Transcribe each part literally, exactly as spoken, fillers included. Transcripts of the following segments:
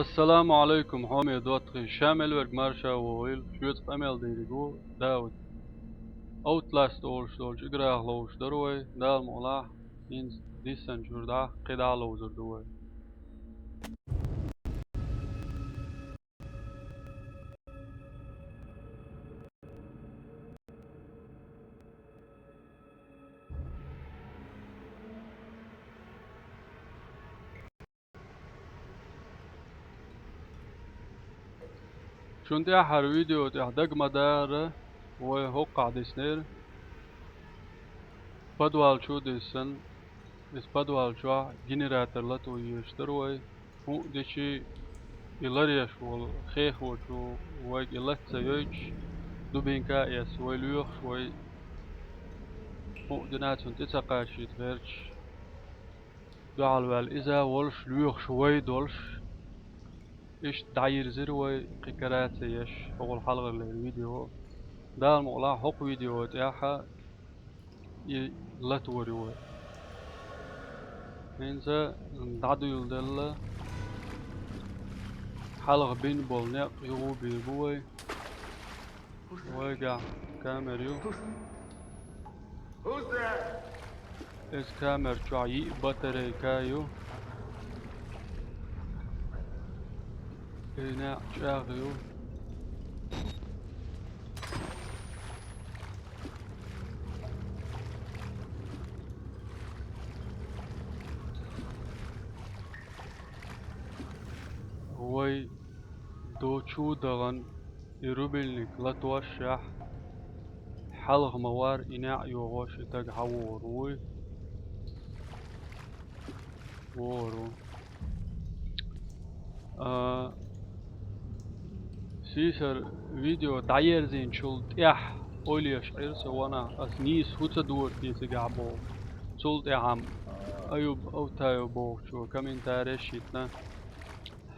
Ассаламу Ӏалайкум, хьоме доттагӀий, ша мел верг марша вогӀийла, шоьца къамел дийриг ву Дауд. Outlast олуш долчу играх ловзуш дара вай, Дала мукъалахь, хӀинца диссанчуьра дӀа кхидӀа а ловзур ду вай. Шун тӀаьххьара видео тӀехь дага ма дара, вай хӀокхахь диснера. Подвал чу а диссина, иза подвал чохь генератор лато езаш дара вай. ХӀуъа дичи и ларъеш волу хехочо вайга и латта ца йойтуш, дубинка а эцна, вай лоьхуш вай. ХӀуъа дина цунна тӀе ца кхачийта гӀерташ. Дуьхьал ваьлла иза а волуш, лоьхуш вай долуш, иштта дӀайирзира вай, кхин кара а ца еш, хӀокхул хьалхара леррина видео. Дала мукъалахь, хӀокху видео тӀехь и латор ю вай. ХӀинца дӀадуьйладелла, хьалха бина болу некъ юха бийр бу вай. Вайгахь камера ю. Иза камера чохь йиъ батарейка ю. И некъ чӀагӀ ю. Вай дочу а дахана, и рубильник латошшехь, хьалха ма вара и неӀ йогӀуш и стаг хьан вогӀур вуй? ВогӀур ву. А, сийсара видео дӀаерзийначул тӀаьхьа ойла еш Ӏийра со ванах, ас нийса хӀун ца дора те цигахь боху. Цул тӀаьхьа Аюб Автаев бохучо комментареш йитина.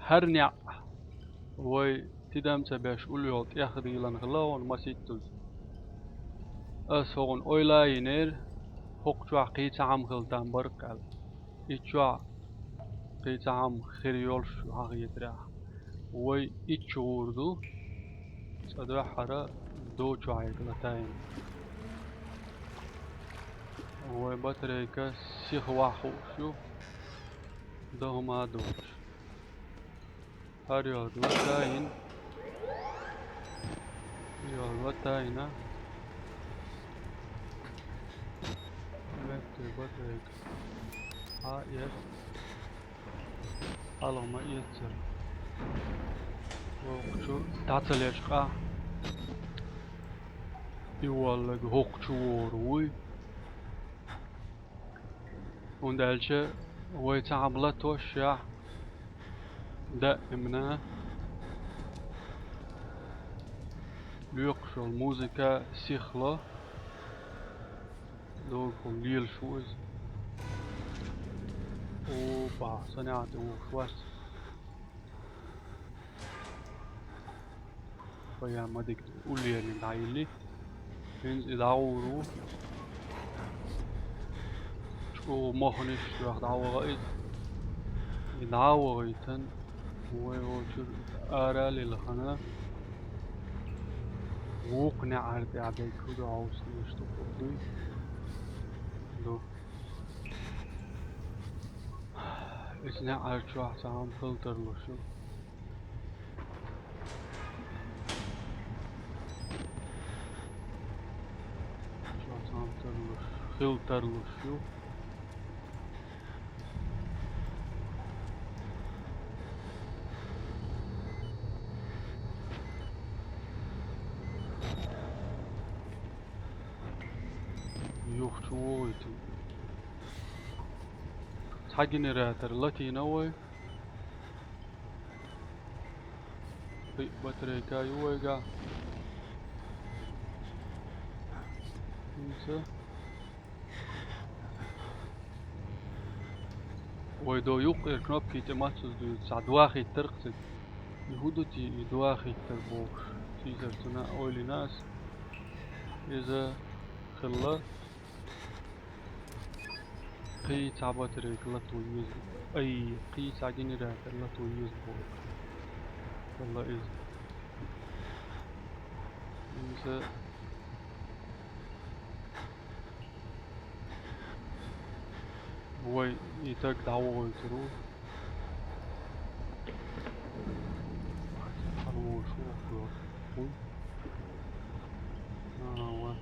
ХӀара неӀ вай тидам ца беш уллохь тӀехдийлан хилла хьуна масийттаза. Ас хӀокхунна ойла а йинера, хӀокху чохь кхин цхьа хӀума хила там бара-кх аьлла. И чохь кхин цхьа хӀума хир йолуш ю хьан хетарехь. Вай ичча гӀур ду, цкъа дуьххьара дочохь яга латайна. Вай батарейка сиха вахь хууш ю, дан хӀума а доцуш. ХӀара йоьлху латайна. Йоьлху латайна. Метте батарейка. А, эс. Хьалха ма эццара. ХӀокху чу дӀа ца лечкъа. И воллаг хӀокху чу вогӀур вуй. ХӀунда аьлча вай цхьа хӀума латошшехь, даимна лоькхуш йолу музыка сихло, догахула лелаш ву иза. Опа, сан неӀ тӀе вогӀуш вац. Вай ма дика уллерниг дӀайилли. ХӀинца и дӀагӀур ву. ЧӀогӀа моханаш тоьхна дӀаваха иза. И дӀа а вахийтина, вай вочуьра ара а лилхина, вукху неӀара тӀехь дерг хӀун ду хьовса дезаш ду, хӀун дуй? Ду. Иза неӀара чохь цхьа хӀума хила тарлуш ю. Чохь цхьа хӀума тарлуш, хила тарлуш ю. Юха чу вогӀуьйту. Цхьа генератор латийна вай. Кхин батарейка ю вайгахь. ХӀинца. Вай до юккъера кнопки тӀе мацалла дуьйцу, цхьа доа хӀиттар-кх цига. И хӀун ду те и доа хӀиттар бохуш, тийсар цунна ойла йина ас. Иза хилла. Кхийца батарейка лату еза. Ай, кхийца генератор лату еза бо. Валла иза. Иза. Вай, и так дӀавойтару. Хорошо, вот. А, вот.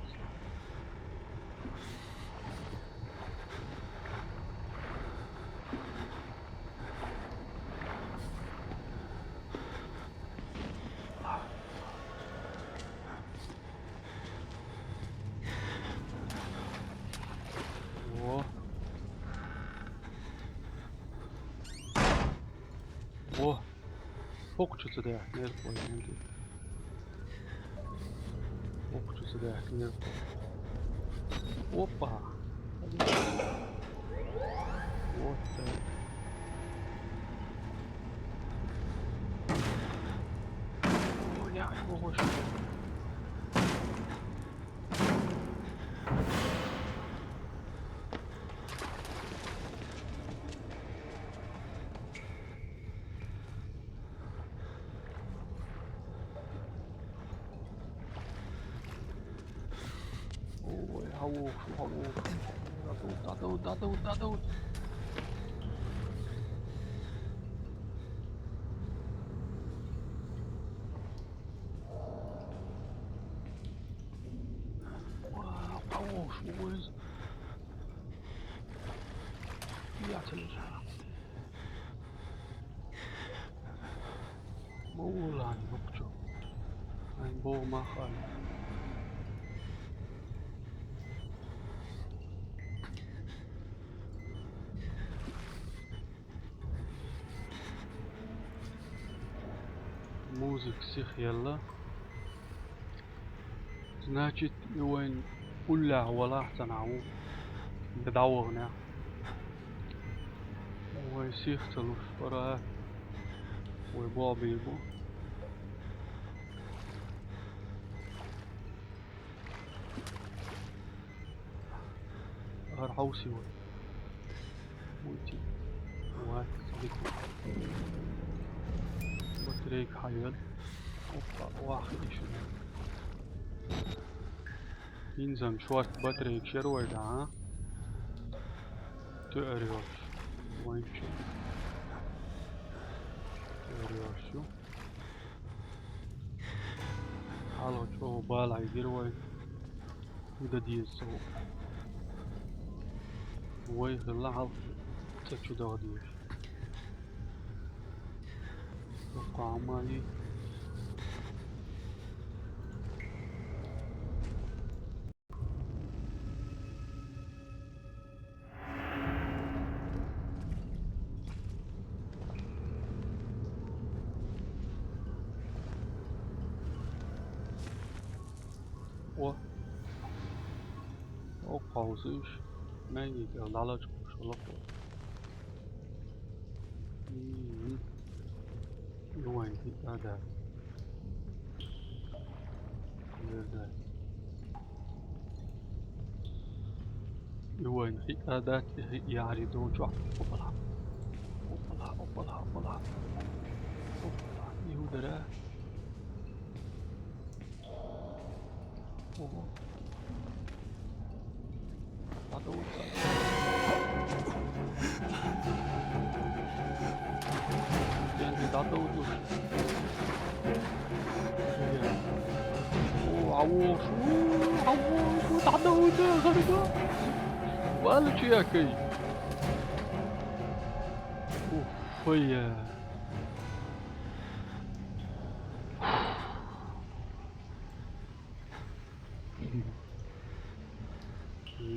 Во. Во. Фокчу ца да, нерпой, нерпой. Фокчу ца да, нерпой. Опа. Вот так. Бля, ого, что. Ой, алло, алло. Дадут, дадут, дадут, дадут. Вау, алло, что будет? Я тебя. Ма улан, бокчо. Ай, бо махал. Музыка сих елла. Значит, и вайн уллехь валахь ца нахь ву. Де дӀавахана. Вай сих ца луш пара. Вай бобий бу. Ар хьовсий вай. Уйти. Вай, садик. Батарейка хьайвел. Опа, вах, иши. Инзан шорт батарейка шер вай да, а? Ту эр йолуш. Вайн чу. Ту эр йолуш ю. Хьалха чӀогӀа бала гира вай. ХӀун дан деза со? Вай хилла хьалха цӀа чу даха дезаш. Дукха хӀума а йий. О. О, пауза уьш. Маьнгий тӀехь лалачу кхуш хӀаллакх. М-м-м. Ю вайн хиъна дац. Лерда. Ю вайн хиъна дац, и хиъ яхьаре долчохь. Опала. Опала, опала, опала. Опала. Ю дара. Ого. ДӀадовза. Ден де дӀадовза. О, авош. О, авош. ДӀадовза, гӀарга. Вала чу якай. Уф, фая.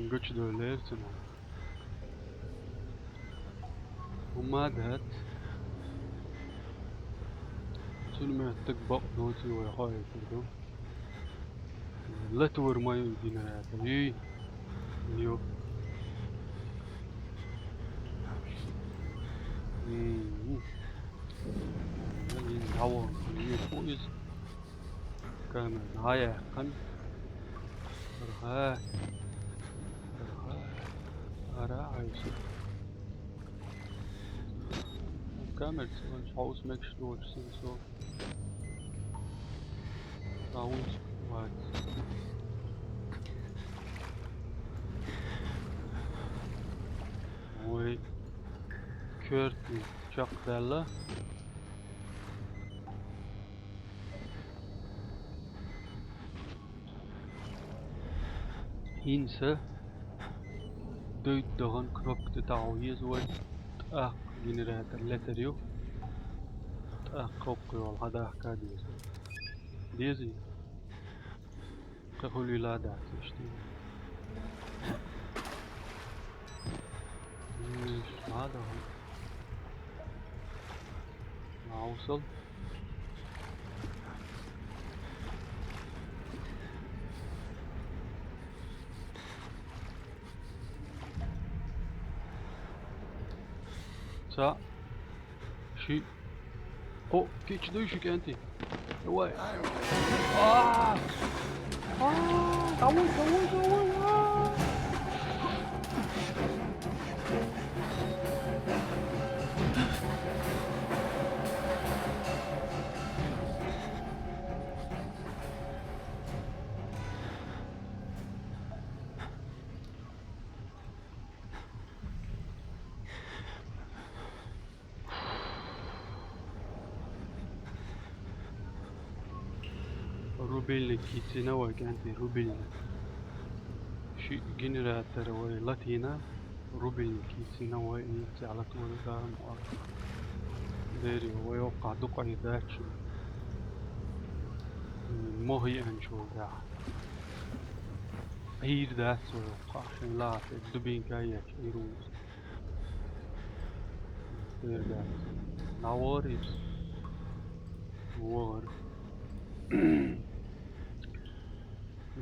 Гучудевллера цунах. ХӀумма а дац. Цуьнан меттиг бакъ доций вай хьоьхур ду. Латвар ма ю генератор. Йий. Йо. М-м. Иза дӀавахана. Йо, фу иза? Камера дӀаяьккхина. Архьа. Архьа. Ара айса. Камерца вон хьовса мегаш доцу сенсо. Таунс вац. Ой, коьртаниг чекхдаьлла. ХӀинца дуьйцу дахана кнопка тӀе тӀаккха веза вай, тӀаккха генератор летар ю, тӀаккха кхоккхуйолу хьан дахка а деза. Дезий? Кхин хуьлийла а дац иштта. Ишта ма дахана. Маусал. Цхьаъ. Шиъ. Кхоъ. Кийча дуй ши кӀентий. Давай. А! А! Давай, давай, давай, а! Рубильник йийцина вай, кӀентий, рубильник. Шиъ генератор вай латийна, рубильник йийцина вай, и цӀе латвала дара ма. Дери вай оккхахь дукха даьчча. Мо хиъанчул тӀаьхьа. Ӏийр дац вай оккхахь, шайн лаахь дубинка ечу Ӏийр ву. Ӏийр дац. ДӀавахара иза. ВахӀара.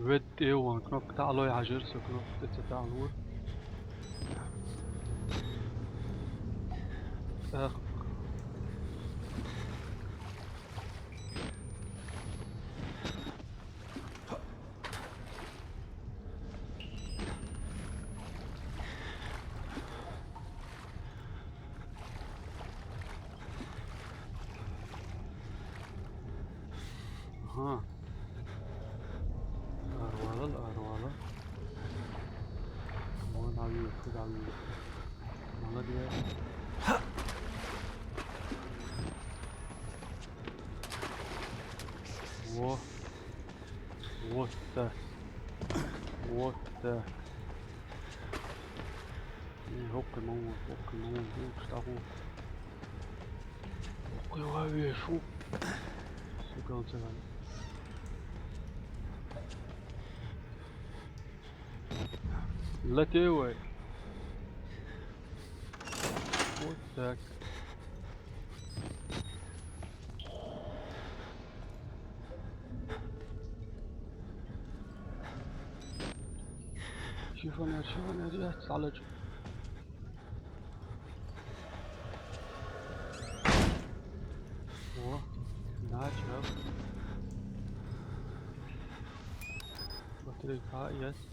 Ведда тӀе ван кнопка таӀалой хьажар, со кнопка тӀе ца таӀалора. ТӀаккха. Ага. Арвалал, арвалал. Вон дӀавоьду, дӀавоьду. Молодец. Во. Вот так. Вот так. Э, хӀокху ма вон, хӀокху ма вон, хӀокху ма вон. ХӀокху ван веш ву. Сука, он цаган. Латевай. Вот так. Шифонер, шифонер, я салыч. О, да, чё? Батарейка есть.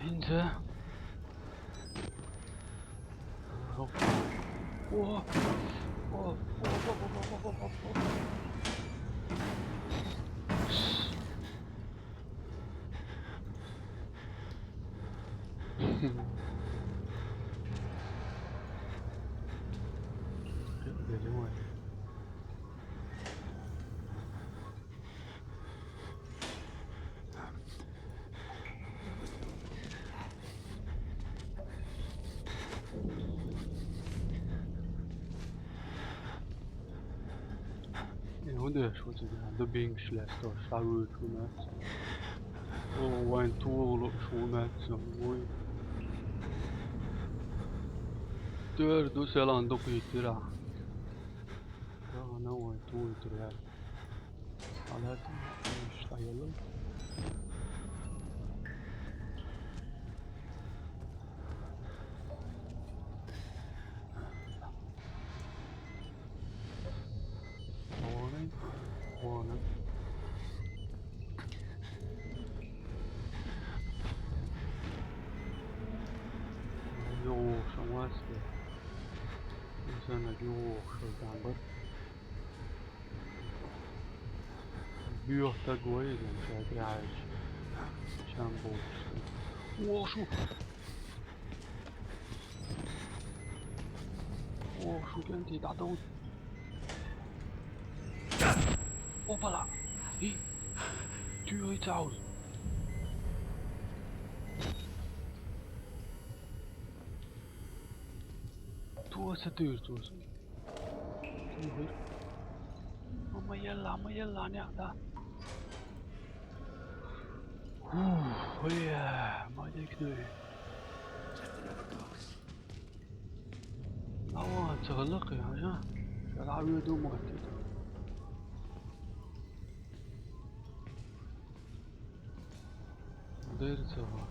Инде. О. О. О. Берем. Э, хӀун деш ву цигахь, дубинкаш лаьцна, схьавуьйцуш ву маьцна. О, вайн тоха лууш ву маьцна, вуй. Тера ду селан дукхийтира. Тахана вайн тухуьйтур яц. Хьалаьцна, иштта елла. Вон, вон. Инсанаг юхуш дан бар. Буьйхтаг вай иза, ша тӀехьаьжча. Чам болчу. О, шу! О, шу кӀентий дӀадовла. Опала! И! Туьйхи ца хьовза! Туса туьйхира, туса. Туьйхира. Амма елла, амма елла, нехь да. Ух, ой, ма декнуй. Ава, ца гӀалакхи, хьажа? Ша дӀа а вуьду ма хӀоттийта. Дера ца гӀа.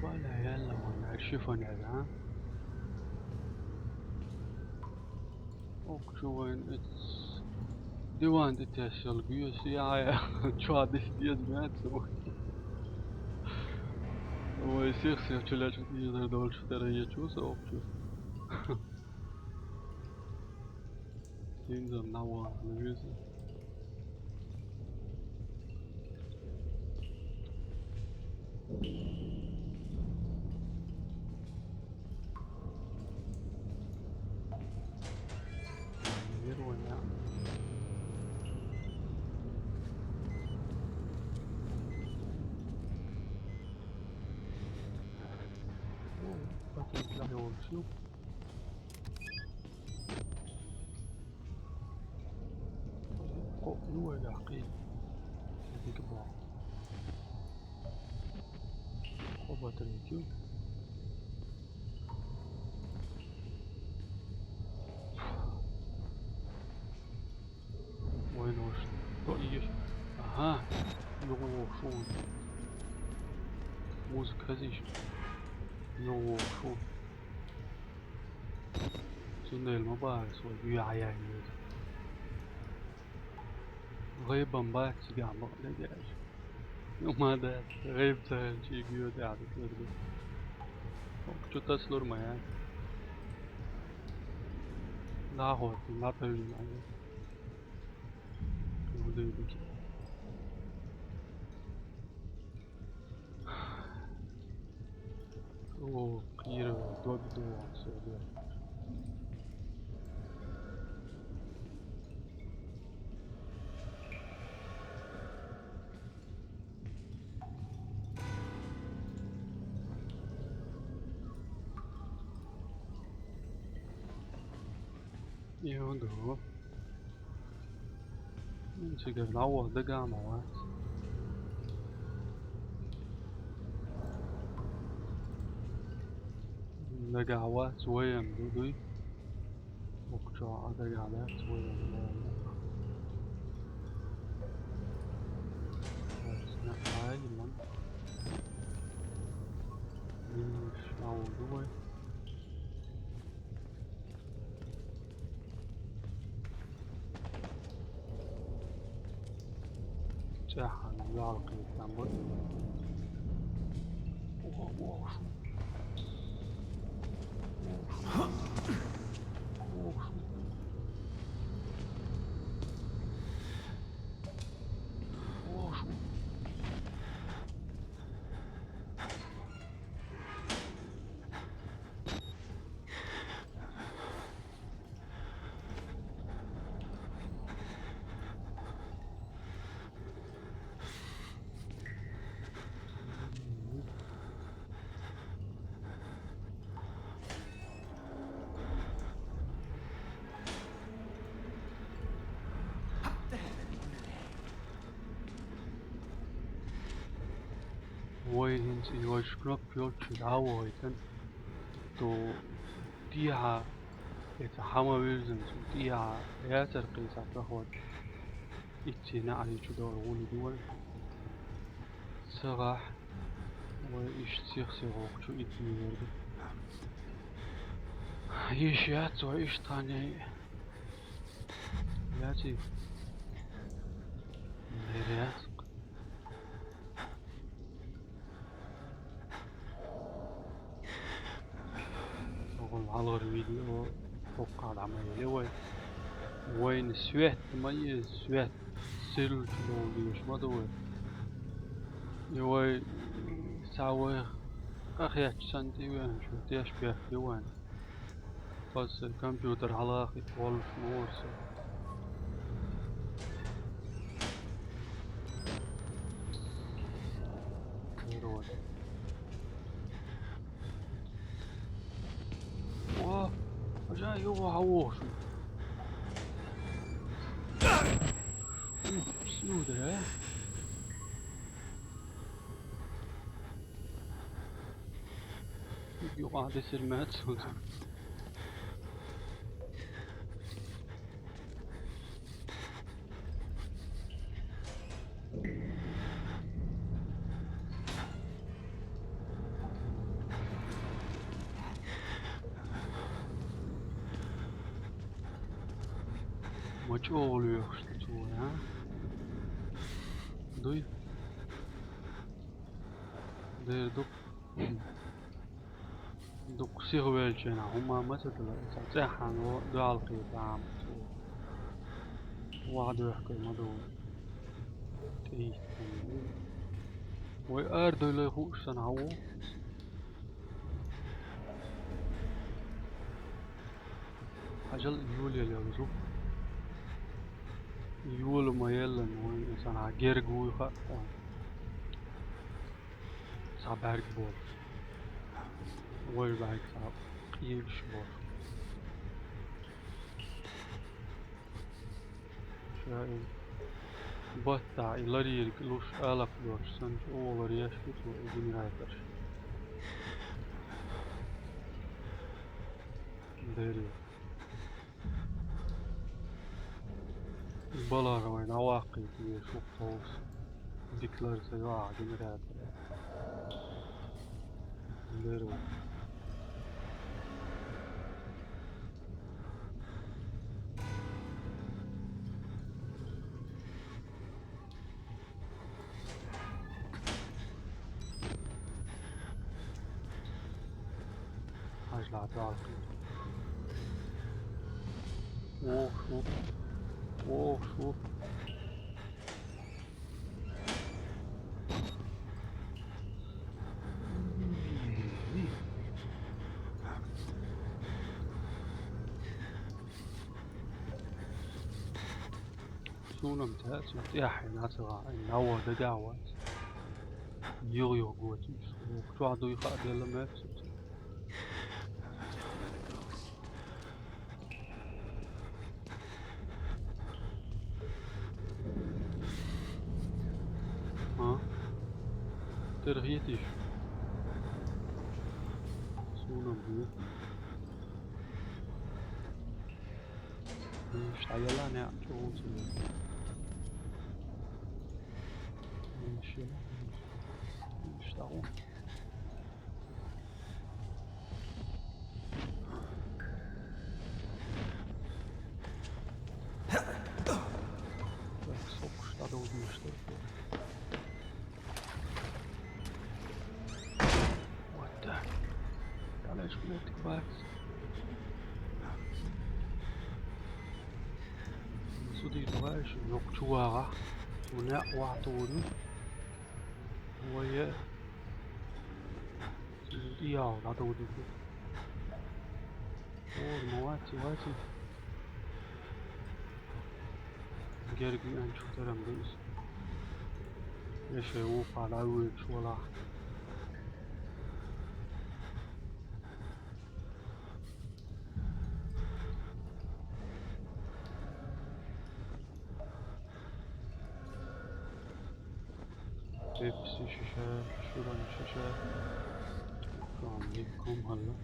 Бале, яьлла ван, яр шифонер, а? Ох, чу вайн эц-, диван тӀе тесъял гуьйса, я, я, чу а дис деза меца. Вай, сих-сих чу лечу дезар долчу тера ечу, со ох чу. Инзам наван луьйза. Первая. О, потом для него всю. Кхо, ну, ой, да, хи. Дика бо. Кхо батарейка ю. Ой, ну что? Ой, ешь. Ага. Ну, шо. Музыка здесь. Ну, шо. Цундела ма бара со юьхьа яьлла. ГӀайбан бац цигахь бакъдерг аьлча. Ну, ма дац, гӀайба ца хилча, и гуьйо тӀехь ду кхерга. Чу тасалур ма яц. ДӀахӀотта, дӀатевжина Ӏа. Ну, дуй дика. О, кхера дог ду ван со де. Йо, ду. Цигара дӀаваха дагахь ма вац. Дагахь вац, вайна ду, дуй. Укх чохь а дагахь дац, вайна ду. Ай, ман. Минаш, ау, ду вай. ЦӀеххьана ялкхийттам бу. Оха, оха шу. Оха шу. Оха шу. Оха шу. Вай хӀинца и вайша кнопка йолччуьра дӀа а вахийтина, то тӀехьа, эца хьама вирзина, цу тӀехьа яцара кхин цхьа проход. Итт сенна а хӀинца чу догӀур гӀуллакх ду вайн. Сагахь вай иштта сих-сиха воккхачу итт миллиард. Йиш яц вай иштта хан яй. Яций? Дера яц. Хьалхара видео хӀокху дӀа ма елли вай. Вайна свет ма е, свет сирла чу долу дезаш ма ду вай. И вай цхьа вай къахетча санна тӀе веана шу теш бехке вайна. Аса компьютер хьалахийта воллуш ма вара со. Здорово. О, уже его хороший. Ух, сюда. Юха десермет сюда. Ма чӀогӀа лоьхуш ду цо, а? Дуй? Дера ду. Дукха сиха веллачу хенахь хӀумма ма ца дала, цхьа цӀеххьана дуьхьал кхета Ӏама цо. Ваха доьхкар ма ду. ТӀейтта. Вай арадевлла хууш санна хьан ву? Хьажал, йолаелла ву. Йола ма еллана вайн санна герга вуй хаьа. Цхьа бӀаьрг болуш. Вай бӀаьрг цхьа къегаш болуш. Ша и баттахь и ларъярг луш алапа доцуш санна, чӀогӀа ларъеш ду цо и генераторш. Дера. Балара вай дӀаваккхийта везаш ву-кх тховса. Дика лар ца йо ахьа генератор. Дера вай. Хьажал дӀа. Ох, шу. Ох, шу. Суна-м цаьрца тӀаьхье нацагӀа, ай, навха дагахь вац. Юха-юха гойтуш. Чохь дуй хаа делла меца. А? Тера хетиш? Суна-м хӀу? Иш дӀаяла неӀ чӀогӀа ца. Иш, иш дӀагӀо. Так, сокуш дӀадовзийша дара. Вот так. Дальше, блядь, ты бац. Суди, давай ещё, ёк, чувага. У меня ватуду. Ой, я. Яу, надо уйти. О, ну, вати, вати. Герги анчух тарам дус. Эшей ухала уйт шула. Пепси шиша, шуран шиша. Кам, кам хала.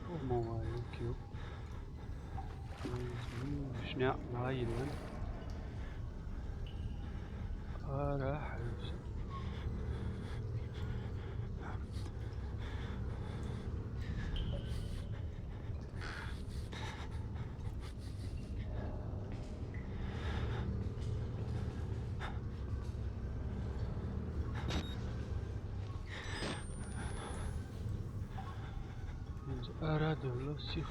О, мовай, кю. Шня, ла, йилан. Ара, хайс. Радио сих.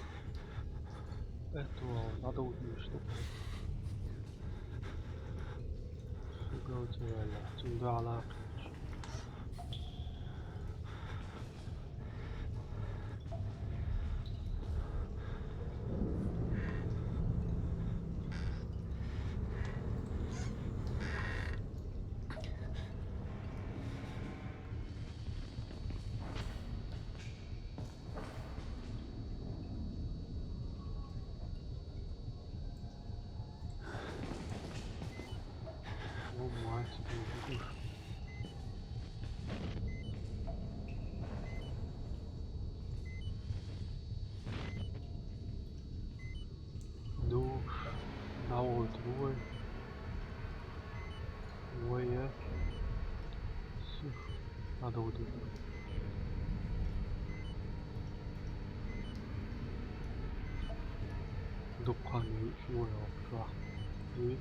Это надо утешить. Уголовная реальность. Да, ладно. О, мать, ты видишь? Ну, на вот другой. Ой, я. Всё. Надо вот это. Дуккан чего я вообще?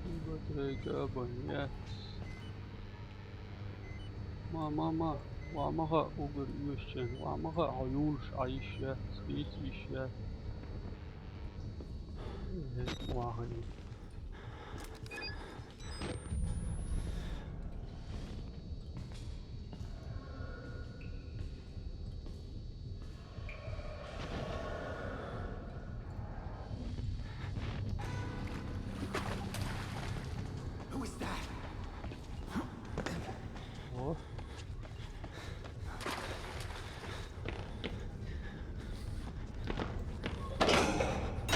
И батарейка абонент. Ма, ма, ма, ваамаха угар уьйсчен, ваамаха хьо юлуш Ӏайша, спит иша. Э, ваха и. Who is that? О.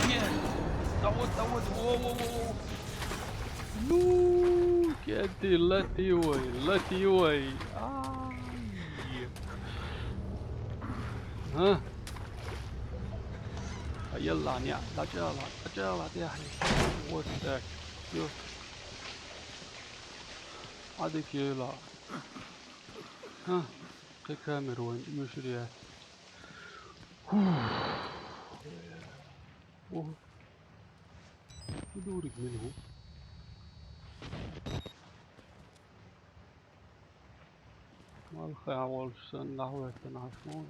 Нет. Да вот, да вот. Во, во, во, во. Ну, кеди, лативай, лативай. Ай. А? А, йалла, не, да чала, да чала, да. Вот так. Всё. Адик ела. А? Кхы камера вайн уьйшур яц. Фу. О. Дурик мел ву. Малхе а волуш санна, нах веттан Ӏаш ма ву.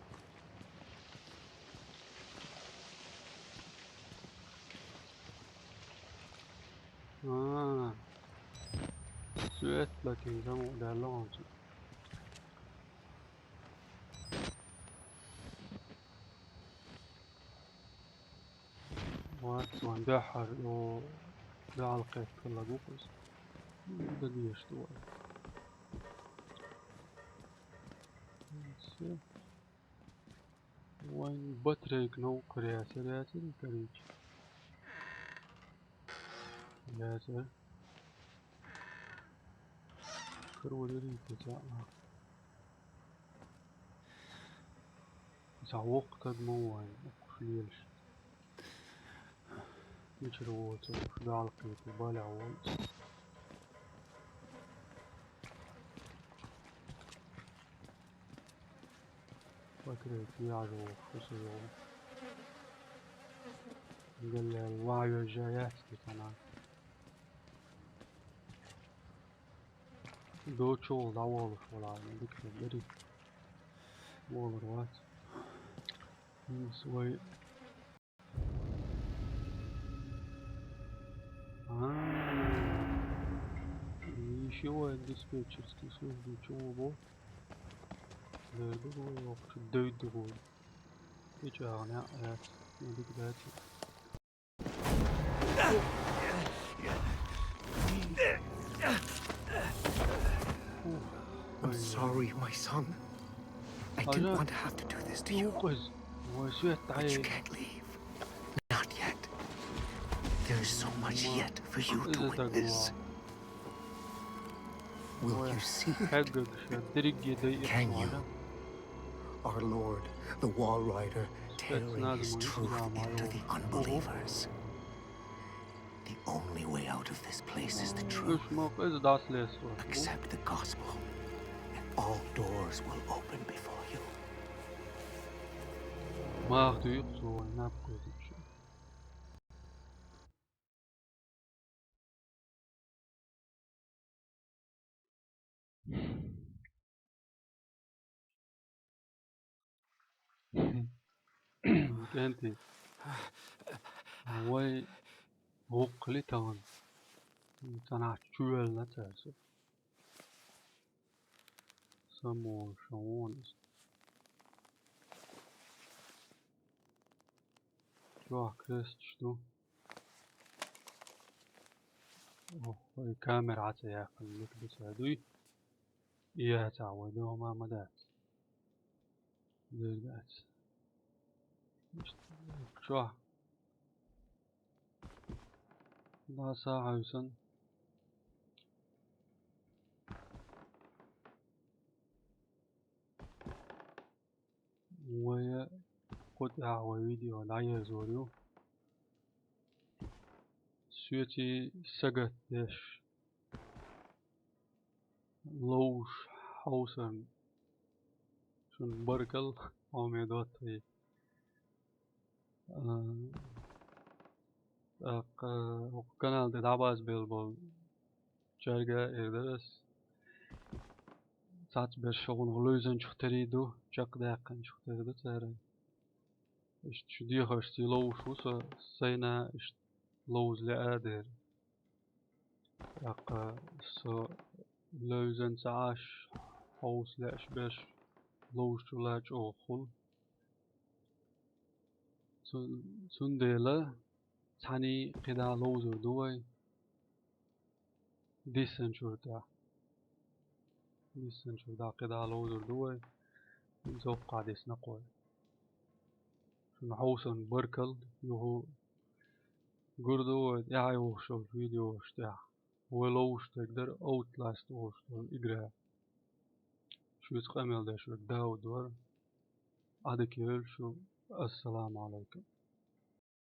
А. Суьйрет латийна заман даьлла ван цу. Вац, вайн дуьххьара, о, дуьхьал кхетта хилла бу-кх иза. Дан дезаш ду вай. Всё. Вайн батарейка новкъа яцара, яцара, короче. Яцара. Каро дерриг а ца а. Цхьа воккха стаг ма ву вайн, укхуш лелаш. Мичара воцург, Дала кхетар, балехь волу. Батарейка яжа вохуш, хӀусам йолу. Галлал ван йожа яц те цхьана. Дочу вала дӀаволуш вала, дика хир дара. Волур вац. Хьуна свой. А. Ещё вайн диспетчерский служба чего бо? Дойду го, йокучу дойду го. Кечагъна яц, надо кидать. I'm sorry, my son. I didn't want to have to do this to you. Укъыз, вай свет But you дай. Can't leave. Not yet. There is so much yet for you to witness. Will you see it? Can you? Our Lord, the Walrider, tearing his truth into the unbelievers. The only way out of this place is the truth. Accept the gospel, and all doors will open before you. КӀентий. Вай воккхали тахана. Цхьанахьа чувелла цаьрца. Самоша вон иза. Чохь кресташ ду. Ох, вай камера Ӏа ца яьккхина, мика ду ца дуй? И яцахь вай дуьхьа ма дац. Дер дац. Чохь. ДӀаса хьаьвсан. Вай кху тӀехь вай видео дӀаерзор ю. Соьций сагатдеш. Ловш хьовсарна. Шуна баркалла, хьоме доттагӀий. А, тӀаккха, э, хӀокху канал тӀе дӀабазбелла болу чаьрга а эр дара ас. Цхьацца берш хӀокхунах левзанчух терий ду, чекхдаьккхинчух тера ду цара. Иштта шу дехаршций ловш ву со, сайна иштта ловза лаьа дера. ТӀаккха со левзан ца Ӏаш, хьовса лаьаш берш ловш чула чӀогӀа хуьлу. Цу-, цундела цхьаьний кхидӀа ловзур ду вай диссанчуьра тӀехь. Диссанчуьра кхидӀа ловзур ду вай. ХӀинца хӀокхахь дисна кхо. Шуна хьовсарна баркалла, юха гур ду вай тӀаьхьа йогӀуш йолчу видеош тӀехь. Вай ловзуш дерг дара Outlast олуш долу игра. Шуьца къамел деш верг Дауд вара. Ӏадика йойла шу. Ассаламу Ӏалайкум.